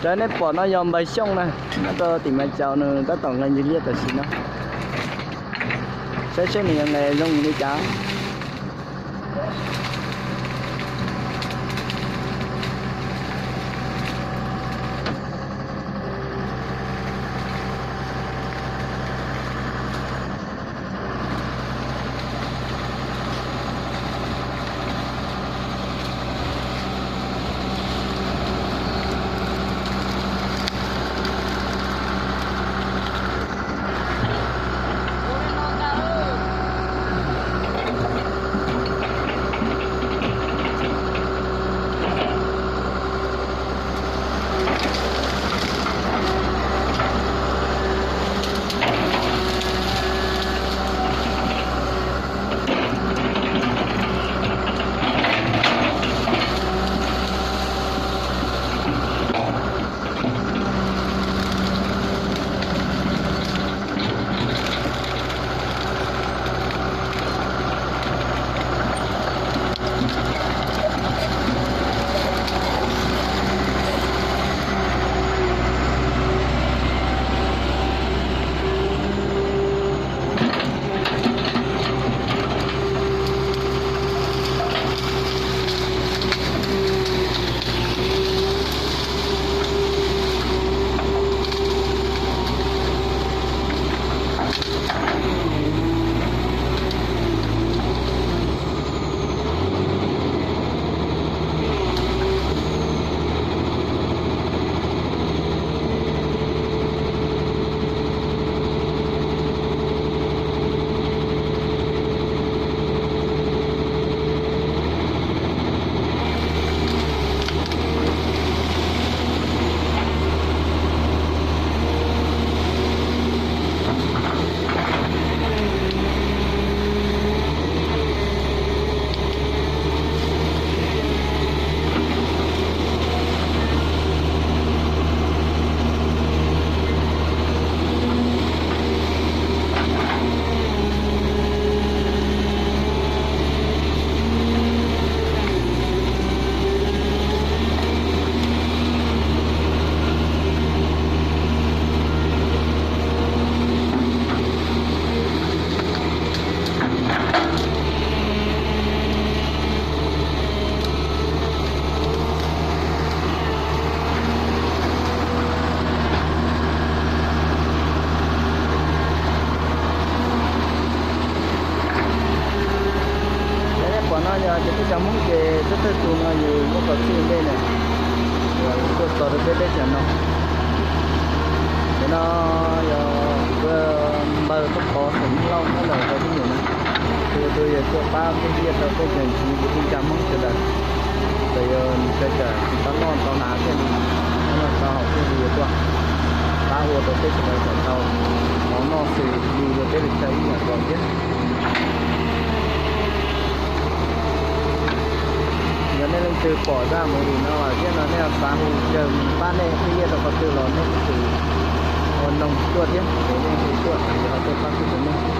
Raws nej pom no yog Npawg Xyooj na, nyob rau tim Mas Caus, nws tab tom nqes ntsis liaj tam sim no. Saib seb nws yuav nqes zoo li cas. Pom no yog ces teb chaws Hmoob ces thawj thawj tus no yus muab kov txij ntej na, tuaj txog rau peb teb chaws no. Cov no yog npawg Tub Pov xeem Hmoob Lauj nyob ntawm hauv peb nyuam na. Tus tus yog tuaj pab peb liaj rau peb cov ntxiv kwv tij neej tsa Hmoob sawv daws. Txawm yog nws tseem tsis tau noj tau hnav thiaj li, noj tau haus thiaj li yuav tuaj pab ua rau peb sawv daws kom tau mov noj xwm li luag teb lus chaw ib yam nkaus thiab. Yog nej leej twg pom zaj movie no thiab no nej xav hu caw pab nej peb liaj rau qhov twg los nej kuj ua noog tuaj thiab, ces nej hu tuaj ces ho tuaj pab peb tau nej.